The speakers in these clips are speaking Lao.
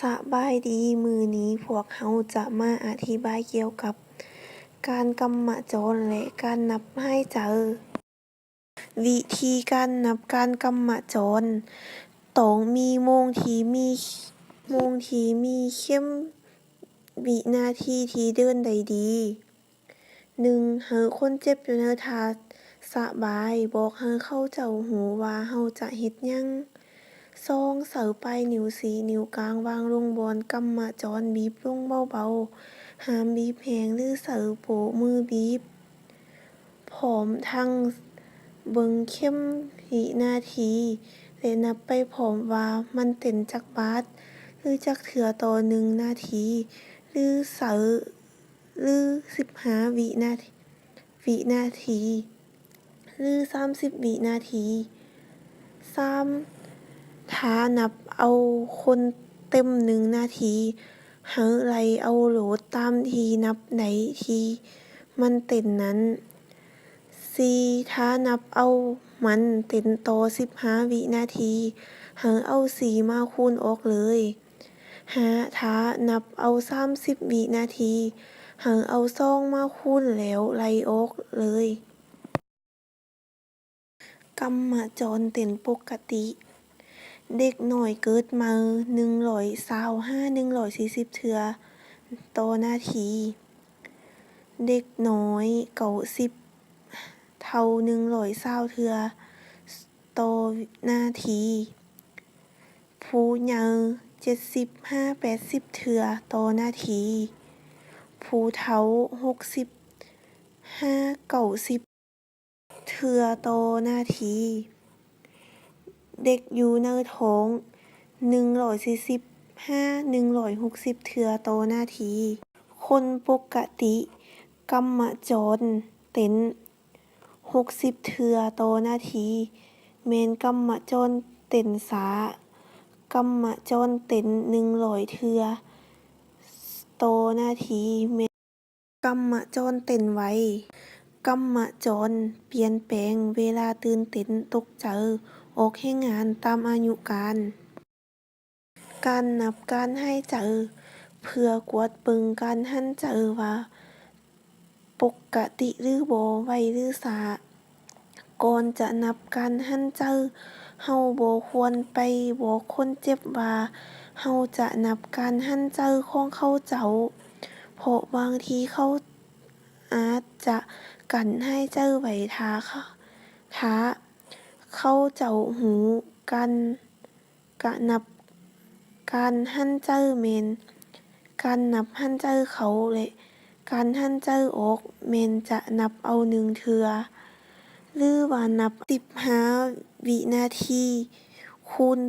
ສະບາຍດີ, ມື້ນີ້ພວກເຮົາຈະມາອະທິບາຍກ່ຽວກັບການກຳມະຈອນ ແລະ ການນັບຫາຍໃຈ. ວິທີການນັບການກຳມະຈອນ, ຕ້ອງມີໂມງທີ່ມີ, ໂມງທີ່ມີເຂັມວິນາທີທີ່ເດີນໄດ້ດີ. ໜຶ່ງ, ໃຫ້ຄົນເຈັບຢູ່ໃນທ່າສະບາຍ, ບອກໃຫ້ເຂົາເຈົ້າຮູ້ວ່າເຮົາຈະເຮັດຫຍັງ. ສອງ, ໃຊ້ປາຍນິ້ວຊີ້, ນິ້ວກາງວາງລົງບ່ອນກຳມະຈອນ, ບີບລົງເບົາໆ, ຫ້າມບີບແຮງ ຫຼື ໃຊ້ໂປ້ມືບີບ. ພ້ອມທັງເບິ່ງເຂັມວິນາທີ ແລະ ນັບໄປພ້ອມວ່າມັນເຕັ້ນຈັກບາດ ຫຼື ຈັກເທື່ອຕໍ່ໜຶ່ງນາທີ ຫຼື ໃຊ້ ຫຼື ສິບຫ້າວິນາທີ ວິນາທີ ຫຼື ສາມສິບວິນາທີ. ສາມ, ຖ້ານັບເອົາຄົນເຕັມໜຶ່ງນາທີ, ໃຫ້ໄລ່ເອົາໂລດຕາມທີ່ນັບໄດ້ທີ່ມັນເຕັ້ນນັ້ນ. ສີ່, ຖ້ານັບເອົາມັນເຕັ້ນຕໍ່ສິບຫ້າວິນາທີ, ໃຫ້ເອົາສີ່ມາຄູນອອກເລີຍ. ຫ້າ, ຖ້ານັບເອົາສາມສິບວິນາທີ, ໃຫ້ເອົາສອງມາຄູນແລ້ວໄລ່ອອກເລີຍ. ກຳມະຈອນເຕັ້ນປົກກະຕິ. ເດັກນ້ອຍເກີດໃໝ່ ໜຶ່ງຮ້ອຍຊາວຫາໜຶ່ງຮ້ອຍສີ່ສິບເທື່ອຕໍ່ນາທີ. ເດັກນ້ອຍເກົ້າສິບເທົ່າໜຶ່ງຮ້ອຍຊາວເທື່ອຕໍ່ນາທີ. ຜູ້ໃຫຍ່ເຈັດສິບຫາແປດສິບເທື່ອຕໍ່ນາທີ. ຜູ້ເຖົ້າຫົກສິບຫາເກົ້າສິບເທື່ອຕໍ່ນາທີ. ເດັກຢູ່ໃນທ້ອງ ໜຶ່ງຮ້ອຍສີ່ສິບຫາໜຶ່ງຮ້ອຍຫົກສິບເທື່ອຕໍ່ນາທີ. ຄົນປົກກະຕິ ກຳມະຈອນເຕັ້ນຫົກສິບເທື່ອຕໍ່ນາທີ ແມ່ນກຳມະຈອນເຕັ້ນຊ້າ. ກຳມະຈອນເຕັ້ນໜຶ່ງຮ້ອຍເທື່ອຕໍ່ນາທີ ແມ່ນ ກຳມະຈອນເຕັ້ນໄວ. ກຳມະຈອນປ່ຽນແປງເວລາຕື່ນເຕັ້ນ, ຕົກໃຈ, ອອກແຮງງານຕາມອາຍຸການ. ການນັບການຫາຍໃຈ ເພື່ອກວດເບິ່ງການຫັນໃຈວ່າປົກກະຕິຫຼືບໍ່, ໄວຫຼືຊ້າ. ກ່ອນຈະນັບການຫັນໃຈ, ເຮົາບໍ່ຄວນໄປບອກຄົນເຈັບວ່າເຮົາຈະນັບການຫັນໃຈຂອງເຂົາເຈົ້າ, ເພາະບາງທີເຂົາອາດຈະກັ້ນຫາຍໃຈໄວ້. ຖ້າ, ຖ້າເຂົາເຈົ້າຮູ້ການ ກະນັບການຫັນໃຈແມ່ນການນັບຫັນໃຈເຂົ້າ ແລະ ການຫັນໃຈອອກແມ່ນຈະນັບເອົາໜຶ່ງເທື່ອ ຫຼືວ່ານັບສິບຫ້າວິນາທີຄູນ,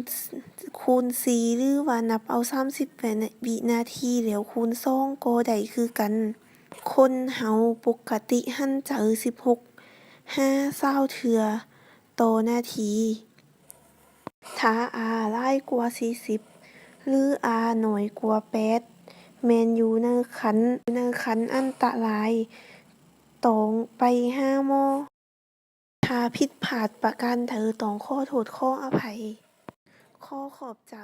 ຄູນສີ່ ຫຼືວ່ານັບເອົາສາມສິບວິນາທີແລ້ວຄູນສອງກໍໄດ້ຄືກັນ. ຄົນເຮົາປົກກະຕິຫັນໃຈສິບຫົກຫາຊາວເທື່ອຕໍ່ນາທີ. ຖ້າ R ຫຼາຍກວ່າສີ່ສິບ ຫຼື R ໜ້ອຍກວ່າແປດ ແມ່ນຢູ່ໃນຂັ້ນ, ຢູ່ໃນຂັ້ນອັນຕະລາຍ, ຕ້ອງໄປຫາໝໍ. ຖ້າຜິດພາດປະການໃດ, ຕ້ອງຂໍໂທດຂໍອະໄພ. ຂໍຂອບໃຈ.